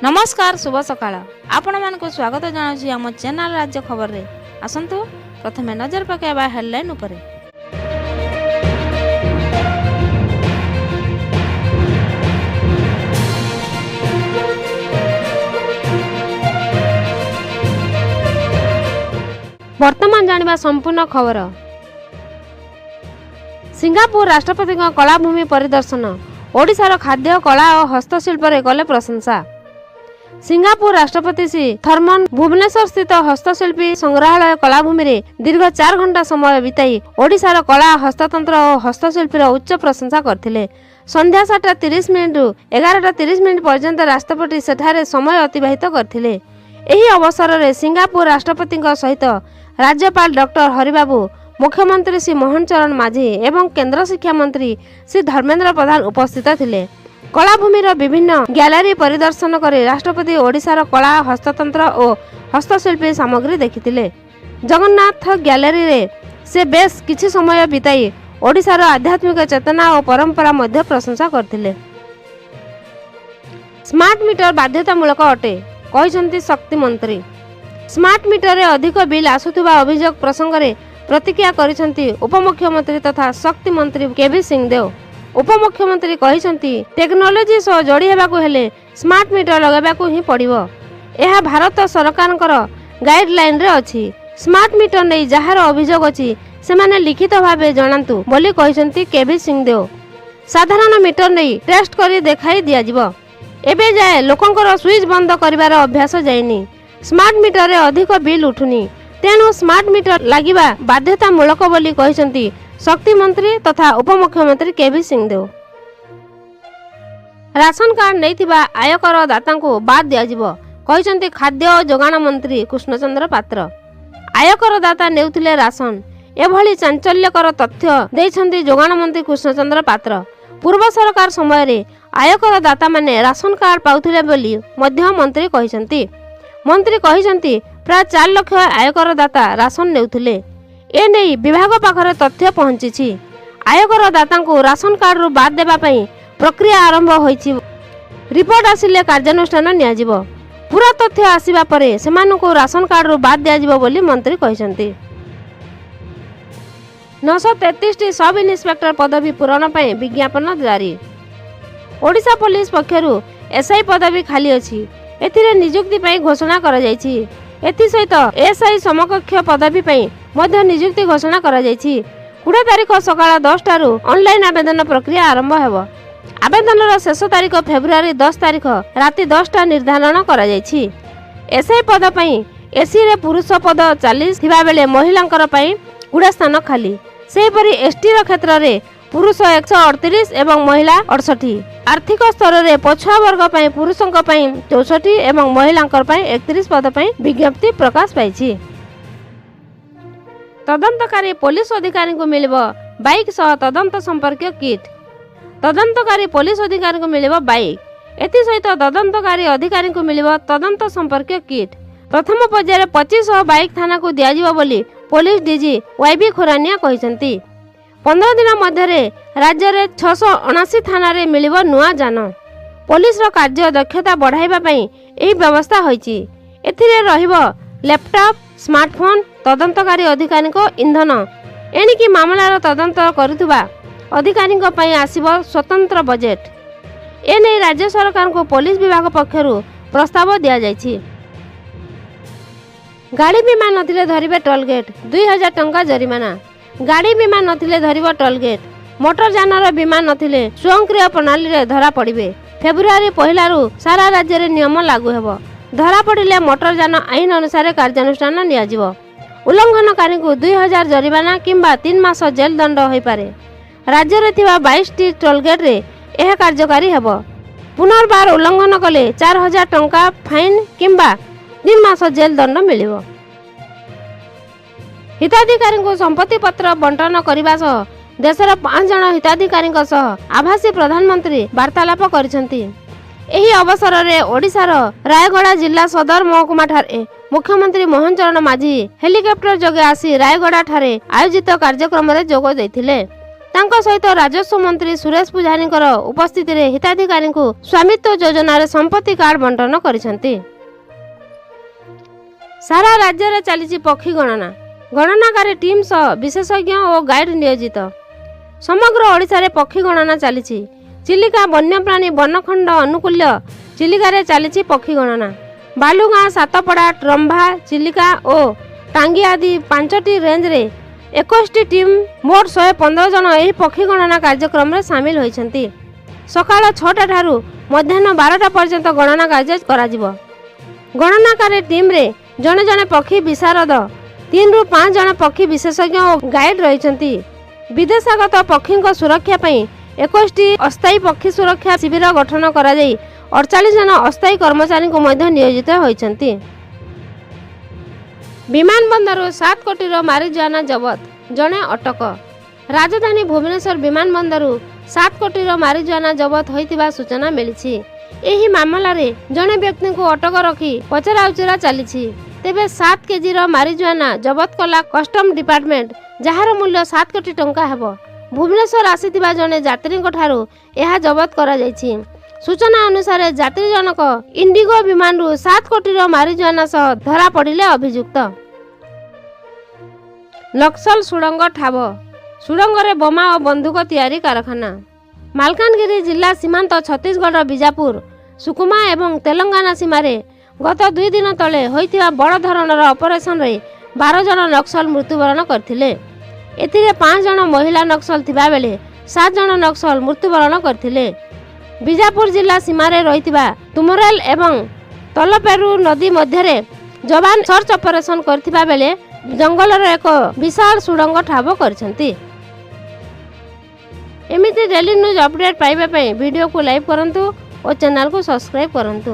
ନମସ୍କାର, ଶୁଭ ସକାଳ। ଆପଣମାନଙ୍କୁ ସ୍ୱାଗତ ଜଣାଉଛି ଆମ ଚ୍ୟାନେଲ ରାଜ୍ୟ ଖବରରେ। ଆସନ୍ତୁ ପ୍ରଥମେ ନଜର ପକାଇବା ହେଡଲାଇନ୍ ଉପରେ। ବର୍ତ୍ତମାନ ଜାଣିବା ସମ୍ପୂର୍ଣ୍ଣ ଖବର। ସିଙ୍ଗାପୁର ରାଷ୍ଟ୍ରପତିଙ୍କ କଳାଭୂମି ପରିଦର୍ଶନ, ଓଡ଼ିଶାର ଖାଦ୍ୟ, କଳା ଓ ହସ୍ତଶିଳ୍ପରେ କଲେ ପ୍ରଶଂସା। ସିଙ୍ଗାପୁର ରାଷ୍ଟ୍ରପତି ଶ୍ରୀ ଥର୍ମନ ଭୁବନେଶ୍ୱର ସ୍ଥିତ ହସ୍ତଶିଳ୍ପୀ ସଂଗ୍ରହାଳୟ କଳାଭୂମିରେ ଦୀର୍ଘ 4 ଘଣ୍ଟା ସମୟ ବିତାଇ ଓଡ଼ିଶାର କଳା, ହସ୍ତତନ୍ତ୍ର ଓ ହସ୍ତଶିଳ୍ପୀର ଉଚ୍ଚ ପ୍ରଶଂସା କରିଥିଲେ। ସନ୍ଧ୍ୟା 7ଟା 30 ମିନିଟରୁ 11ଟା 30 ମିନିଟ୍ ପର୍ଯ୍ୟନ୍ତ ରାଷ୍ଟ୍ରପତି ସେଠାରେ ସମୟ ଅତିବାହିତ କରିଥିଲେ। ଏହି ଅବସରରେ ସିଙ୍ଗାପୁର ରାଷ୍ଟ୍ରପତିଙ୍କ ସହିତ ରାଜ୍ୟପାଳ ଡକ୍ଟର ହରିବାବୁ, ମୁଖ୍ୟମନ୍ତ୍ରୀ ଶ୍ରୀ ମୋହନ ଚରଣ ମାଝୀ ଏବଂ କେନ୍ଦ୍ର ଶିକ୍ଷା ମନ୍ତ୍ରୀ ଶ୍ରୀ ଧର୍ମେନ୍ଦ୍ର ପ୍ରଧାନ ଉପସ୍ଥିତ ଥିଲେ। କଳାଭୂମିର ବିଭିନ୍ନ ଗ୍ୟାଲେରୀ ପରିଦର୍ଶନ କରି ରାଷ୍ଟ୍ରପତି ଓଡ଼ିଶାର କଳା, ହସ୍ତତନ୍ତ୍ର ଓ ହସ୍ତଶିଳ୍ପୀ ସାମଗ୍ରୀ ଦେଖିଥିଲେ। ଜଗନ୍ନାଥ ଗ୍ୟାଲେରୀରେ ସେ ବେଶ୍ କିଛି ସମୟ ବିତାଇ ଓଡ଼ିଶାର ଆଧ୍ୟାତ୍ମିକ ଚେତନା ଓ ପରମ୍ପରା ମଧ୍ୟ ପ୍ରଶଂସା କରିଥିଲେ। ସ୍ମାର୍ଟ ମିଟର ବାଧ୍ୟତାମୂଳକ ଅଟେ, କହିଛନ୍ତି ଶକ୍ତି ମନ୍ତ୍ରୀ। ସ୍ମାର୍ଟ ମିଟରରେ ଅଧିକ ବିଲ୍ ଆସୁଥିବା ଅଭିଯୋଗ ପ୍ରସଙ୍ଗରେ ପ୍ରତିକ୍ରିୟା କରିଛନ୍ତି ଉପମୁଖ୍ୟମନ୍ତ୍ରୀ ତଥା ଶକ୍ତି ମନ୍ତ୍ରୀ କେଭି ସିଂଦେଓ। ଉପମୁଖ୍ୟମନ୍ତ୍ରୀ କହିଛନ୍ତି, ଟେକ୍ନୋଲୋଜି ସହ ଯୋଡ଼ି ହେବାକୁ ହେଲେ ସ୍ମାର୍ଟ ମିଟର ଲଗାଇବାକୁ ହିଁ ପଡ଼ିବ। ଏହା ଭାରତ ସରକାରଙ୍କର ଗାଇଡଲାଇନରେ ଅଛି। ସ୍ମାର୍ଟ ମିଟର ନେଇ ଯାହାର ଅଭିଯୋଗ ଅଛି, ସେମାନେ ଲିଖିତ ଭାବେ ଜଣାନ୍ତୁ ବୋଲି କହିଛନ୍ତି କେଭି ସିଂଦେଓ। ସାଧାରଣ ମିଟର ନେଇ ଟେଷ୍ଟ କରି ଦେଖାଇ ଦିଆଯିବ। ଏବେ ଯାଏ ଲୋକଙ୍କର ସୁଇଚ୍ ବନ୍ଦ କରିବାର ଅଭ୍ୟାସ ଯାଇନି। ସ୍ମାର୍ଟ ମିଟରରେ ଅଧିକ ବିଲ୍ ଉଠୁନି। ତେଣୁ ସ୍ମାର୍ଟ ମିଟର ଲାଗିବା ବାଧ୍ୟତାମୂଳକ ବୋଲି କହିଛନ୍ତି ଶକ୍ତି ମନ୍ତ୍ରୀ ତଥା ଉପମୁଖ୍ୟମନ୍ତ୍ରୀ କେଭି ସିଂଦେଓ। ରାସନ କାର୍ଡ ନେଇଥିବା ଆୟକର ଦାତାଙ୍କୁ ବାଦ୍ ଦିଆଯିବ, କହିଛନ୍ତି ଖାଦ୍ୟ ଓ ଯୋଗାଣ ମନ୍ତ୍ରୀ କୃଷ୍ଣଚନ୍ଦ୍ର ପାତ୍ର। ଆୟକର ଦାତା ନେଉଥିଲେ ରାସନ, ଏଭଳି ଚାଞ୍ଚଲ୍ୟକର ତଥ୍ୟ ଦେଇଛନ୍ତି ଯୋଗାଣ ମନ୍ତ୍ରୀ କୃଷ୍ଣଚନ୍ଦ୍ର ପାତ୍ର। ପୂର୍ବ ସରକାର ସମୟରେ ଆୟକର ଦାତାମାନେ ରାସନ କାର୍ଡ ପାଉଥିଲେ ବୋଲି ମଧ୍ୟ ମନ୍ତ୍ରୀ କହିଛନ୍ତି। ମନ୍ତ୍ରୀ କହିଛନ୍ତି, ପ୍ରାୟ 4 ଲକ୍ଷ ଆୟକର ଦାତା ରାସନ ନେଉଥିଲେ। ଏନେଇ ବିଭାଗ ପାଖରେ ତଥ୍ୟ ପହଞ୍ଚିଛି। ଆୟକର ଦାତାଙ୍କୁ ରାସନ କାର୍ଡରୁ ବାଦ୍ ଦେବା ପାଇଁ ପ୍ରକ୍ରିୟା ଆରମ୍ଭ ହୋଇଛି। ରିପୋର୍ଟ ଆସିଲେ କାର୍ଯ୍ୟାନୁଷ୍ଠାନ ନିଆଯିବ। ପୁରା ତଥ୍ୟ ଆସିବା ପରେ ସେମାନଙ୍କୁ ରାସନ କାର୍ଡରୁ ବାଦ୍ ଦିଆଯିବ ବୋଲି ମନ୍ତ୍ରୀ କହିଛନ୍ତି। 933ଟି ସବ୍ ଇନ୍ସପେକ୍ଟର ପଦବୀ ପୂରଣ ପାଇଁ ବିଜ୍ଞାପନ ଜାରି। ଓଡ଼ିଶା ପୋଲିସ ପକ୍ଷରୁ ଏସ୍ଆଇ ପଦବୀ ଖାଲି ଅଛି। ଏଥିରେ ନିଯୁକ୍ତି ପାଇଁ ଘୋଷଣା କରାଯାଇଛି। ଏଥିସହିତ ଏଏସ୍ଆଇ ସମକକ୍ଷ ପଦବୀ ପାଇଁ ମଧ୍ୟ ନିଯୁକ୍ତି ଘୋଷଣା କରାଯାଇଛି। 20 ତାରିଖ ସକାଳ 10ଟାରୁ ଅନଲାଇନ୍ ଆବେଦନ ପ୍ରକ୍ରିୟା ଆରମ୍ଭ ହେବ। ଆବେଦନର ଶେଷ ତାରିଖ ଫେବୃଆରୀ 10 ତାରିଖ ରାତି 10ଟା ନିର୍ଦ୍ଧାରଣ କରାଯାଇଛି। ଏସ୍ଆଇ ପଦ ପାଇଁ ଏସ୍ସିରେ ପୁରୁଷ ପଦ 40 ଥିବାବେଳେ ମହିଳାଙ୍କର ପାଇଁ 20 ସ୍ଥାନ ଖାଲି। ସେହିପରି ଏସ୍ଟିର କ୍ଷେତ୍ରରେ ପୁରୁଷ 138 ଏବଂ ମହିଳା 68। ଆର୍ଥିକ ସ୍ତରରେ ପଛୁଆ ବର୍ଗ ପାଇଁ ପୁରୁଷଙ୍କ ପାଇଁ 64 ଏବଂ ମହିଳାଙ୍କ ପାଇଁ 31 ପଦ ପାଇଁ ବିଜ୍ଞପ୍ତି ପ୍ରକାଶ ପାଇଛି। ତଦନ୍ତକାରୀ ପୋଲିସ ଅଧିକାରୀଙ୍କୁ ମିଳିବ ବାଇକ୍ ସହ ତଦନ୍ତ ସମ୍ପର୍କୀୟ କିଟ୍। ତଦନ୍ତକାରୀ ପୋଲିସ ଅଧିକାରୀଙ୍କୁ ମିଳିବ ବାଇକ୍। ଏଥିସହିତ ତଦନ୍ତକାରୀ ଅଧିକାରୀଙ୍କୁ ମିଳିବ ତଦନ୍ତ ସମ୍ପର୍କୀୟ କିଟ୍। ପ୍ରଥମ ପର୍ଯ୍ୟାୟରେ 2500 ବାଇକ୍ ଥାନାକୁ ଦିଆଯିବ ବୋଲି ପୋଲିସ ଡିଜି ୱାଇବି ଖୁରାନିଆ କହିଛନ୍ତି। 15 ଦିନ ମଧ୍ୟରେ ରାଜ୍ୟରେ 679 ଥାନାରେ ମିଳିବ ନୂଆ ଯାନ। ପୋଲିସର କାର୍ଯ୍ୟ ଦକ୍ଷତା ବଢ଼ାଇବା ପାଇଁ ଏହି ବ୍ୟବସ୍ଥା ହୋଇଛି। ଏଥିରେ ରହିବ ଲ୍ୟାପଟପ୍, ସ୍ମାର୍ଟଫୋନ୍, ତଦନ୍ତକାରୀ ଅଧିକାରୀଙ୍କ ଇନ୍ଧନ। ଏଣିକି ମାମଲାର ତଦନ୍ତ କରୁଥିବା ଅଧିକାରୀଙ୍କ ପାଇଁ ଆସିବ ସ୍ୱତନ୍ତ୍ର ବଜେଟ୍। ଏନେଇ ରାଜ୍ୟ ସରକାରଙ୍କୁ ପୋଲିସ ବିଭାଗ ପକ୍ଷରୁ ପ୍ରସ୍ତାବ ଦିଆଯାଇଛି। ଗାଡ଼ି ବୀମା ନଥିଲେ ଧରିବେ ଟୋଲଗେଟ୍, 2000 ଟଙ୍କା ଜରିମାନା। ଗାଡ଼ି ବୀମା ନଥିଲେ ଧରିବ ଟୋଲଗେଟ୍। ମୋଟର ଯାନର ବୀମା ନଥିଲେ ସ୍ୱୟଂକ୍ରିୟ ପ୍ରଣାଳୀରେ ଧରା ପଡ଼ିବେ। ଫେବୃଆରୀ 1ରୁ ସାରା ରାଜ୍ୟରେ ନିୟମ ଲାଗୁ ହେବ। ଧରା ପଡ଼ିଲେ ମୋଟର ଯାନ ଆଇନ ଅନୁସାରେ କାର୍ଯ୍ୟାନୁଷ୍ଠାନ ନିଆଯିବ। ଉଲ୍ଲଂଘନକାରୀଙ୍କୁ 2000 ଜରିମାନା କିମ୍ବା 3 ମାସ ଜେଲ ଦଣ୍ଡ ହୋଇପାରେ। ରାଜ୍ୟରେ ଥିବା 22ଟି ଟୋଲଗେଟ୍ରେ ଏହା କାର୍ଯ୍ୟକାରୀ ହେବ। ପୁନର୍ବାର ଉଲ୍ଲଂଘନ କଲେ 4000 ଟଙ୍କା ଫାଇନ୍ କିମ୍ବା 3 ମାସ ଜେଲ ଦଣ୍ଡ ମିଳିବ। ହିତାଧିକାରୀଙ୍କୁ ସମ୍ପତ୍ତି ପତ୍ର ବଣ୍ଟନ କରିବା ସହ ଦେଶର ପାଞ୍ଚ ଜଣ ହିତାଧିକାରୀଙ୍କ ସହ ଆଭାସୀ ପ୍ରଧାନମନ୍ତ୍ରୀ ବାର୍ତ୍ତାଳାପ କରିଛନ୍ତି। ଏହି ଅବସରରେ ଓଡ଼ିଶାର ରାୟଗଡ଼ା ଜିଲ୍ଲା ସଦର ମହକୁମାଠାରେ ମୁଖ୍ୟମନ୍ତ୍ରୀ ମୋହନ ଚରଣ ମାଝୀ ହେଲିକପ୍ଟର ଯୋଗେ ଆସି ରାୟଗଡ଼ାଠାରେ ଆୟୋଜିତ କାର୍ଯ୍ୟକ୍ରମରେ ଯୋଗ ଦେଇଥିଲେ। ତାଙ୍କ ସହିତ ରାଜସ୍ୱ ମନ୍ତ୍ରୀ ସୁରେଶ ପୂଜାରୀଙ୍କର ଉପସ୍ଥିତିରେ ହିତାଧିକାରୀଙ୍କୁ ସ୍ୱାମିତ୍ୱ ଯୋଜନାରେ ସମ୍ପତ୍ତି କାର୍ଡ ବଣ୍ଟନ କରିଛନ୍ତି। ସାରା ରାଜ୍ୟରେ ଚାଲିଛି ପକ୍ଷୀ ଗଣନା। ଗଣନାକାରୀ ଟିମ୍ ସହ ବିଶେଷଜ୍ଞ ଓ ଗାଇଡ୍ ନିୟୋଜିତ। ସମଗ୍ର ଓଡ଼ିଶାରେ ପକ୍ଷୀ ଗଣନା ଚାଲିଛି। ଚିଲିକା ବନ୍ୟପ୍ରାଣୀ ବନଖଣ୍ଡ ଅନୁକୂଲ୍ୟ ଚିଲିକାରେ ଚାଲିଛି ପକ୍ଷୀ ଗଣନା। ବାଲୁଗାଁ, ସାତପଡ଼ା, ରମ୍ଭା, ଚିଲିକା ଓ ଟାଙ୍ଗି ଆଦି 5ଟି ରେଞ୍ଜରେ 21ଟି ଟିମ୍ ମୋଟ 115 ଜଣ ଏହି ପକ୍ଷୀ ଗଣନା କାର୍ଯ୍ୟକ୍ରମରେ ସାମିଲ ହୋଇଛନ୍ତି। ସକାଳ 6ଟା ଠାରୁ ମଧ୍ୟାହ୍ନ 12ଟା ପର୍ଯ୍ୟନ୍ତ ଗଣନା କାର୍ଯ୍ୟ କରାଯିବ। ଗଣନାକାରୀ ଟିମ୍ରେ ଜଣେ ଜଣେ ପକ୍ଷୀ ବିଶାରଦ, 3ରୁ 5 ଜଣ ପକ୍ଷୀ ବିଶେଷଜ୍ଞ ଓ ଗାଇଡ୍ ରହିଛନ୍ତି। ବିଦେଶାଗତ ପକ୍ଷୀଙ୍କ ସୁରକ୍ଷା ପାଇଁ 21ଟି ଅସ୍ଥାୟୀ ପକ୍ଷୀ ସୁରକ୍ଷା ଶିବିର ଗଠନ କରାଯାଇ 48 ଜଣ ଅସ୍ଥାୟୀ କର୍ମଚାରୀଙ୍କୁ ମଧ୍ୟ ନିୟୋଜିତ ହୋଇଛନ୍ତି। ବିମାନ ବନ୍ଦରରୁ 7 କୋଟିର ମାରିଜୁଆନା ଜବତ, ଜଣେ ଅଟକ। ରାଜଧାନୀ ଭୁବନେଶ୍ୱର ବିମାନ ବନ୍ଦରରୁ 7 କୋଟିର ମାରିଜୁଆନା ଜବତ ହୋଇଥିବା ସୂଚନା ମିଳିଛି। ଏହି ମାମଲାରେ ଜଣେ ବ୍ୟକ୍ତିଙ୍କୁ ଅଟକ ରଖି ପଚରାଉଚରା ଚାଲିଛି। ତେବେ 7 କେଜିର ମାରିଜୁଆନା ଜବତ କଲା କଷ୍ଟମ ଡିପାର୍ଟମେଣ୍ଟ, ଯାହାର ମୂଲ୍ୟ 7 କୋଟି ଟଙ୍କା ହେବ। ଭୁବନେଶ୍ୱର ଆସିଥିବା ଜଣେ ଯାତ୍ରୀଙ୍କ ଠାରୁ ଏହା ଜବତ କରାଯାଇଛି। ସୂଚନା ଅନୁସାରେ, ଯାତ୍ରୀ ଜଣକ ଇଣ୍ଡିଗୋ ବିମାନରୁ 7 କୋଟିର ମାରିଜୁଆନା ସହ ଧରା ପଡ଼ିଲେ ଅଭିଯୁକ୍ତ। ନକ୍ସଲ ସୁଡ଼ଙ୍ଗ ଠାବ, ସୁଡ଼ଙ୍ଗରେ ବୋମା ଓ ବନ୍ଧୁକ ତିଆରି କାରଖାନା। ମାଲକାନଗିରି ଜିଲ୍ଲା ସୀମାନ୍ତ ଛତିଶଗଡ଼ର ବିଜାପୁର, ସୁକୁମା ଏବଂ ତେଲଙ୍ଗାନା ସୀମାରେ ଗତ 2 ଦିନ ତଳେ ହୋଇଥିବା ବଡ଼ ଧରଣର ଅପରେସନରେ 12 ଜଣ ନକ୍ସଲ ମୃତ୍ୟୁବରଣ କରିଥିଲେ। ଏଥିରେ 5 ଜଣ ମହିଳା ନକ୍ସଲ ଥିବାବେଳେ 7 ଜଣ ନକ୍ସଲ ମୃତ୍ୟୁବରଣ କରିଥିଲେ। ବିଜାପୁର ଜିଲ୍ଲା ସୀମାରେ ରହିଥିବା ତୁମରେଲ ଏବଂ ତଲପେରୁ ନଦୀ ମଧ୍ୟରେ ଯବାନ ସର୍ଚ୍ଚ ଅପରେସନ କରିଥିବା ବେଳେ ଜଙ୍ଗଲର ଏକ ବିଶାଳ ସୁଡ଼ଙ୍ଗ ଠାବ କରିଛନ୍ତି। ଏମିତି ଡେଲି ନ୍ୟୁଜ୍ ଅପଡେଟ୍ ପାଇବା ପାଇଁ ଭିଡ଼ିଓକୁ ଲାଇକ୍ କରନ୍ତୁ ଓ ଚ୍ୟାନେଲକୁ ସବସ୍କ୍ରାଇବ୍ କରନ୍ତୁ।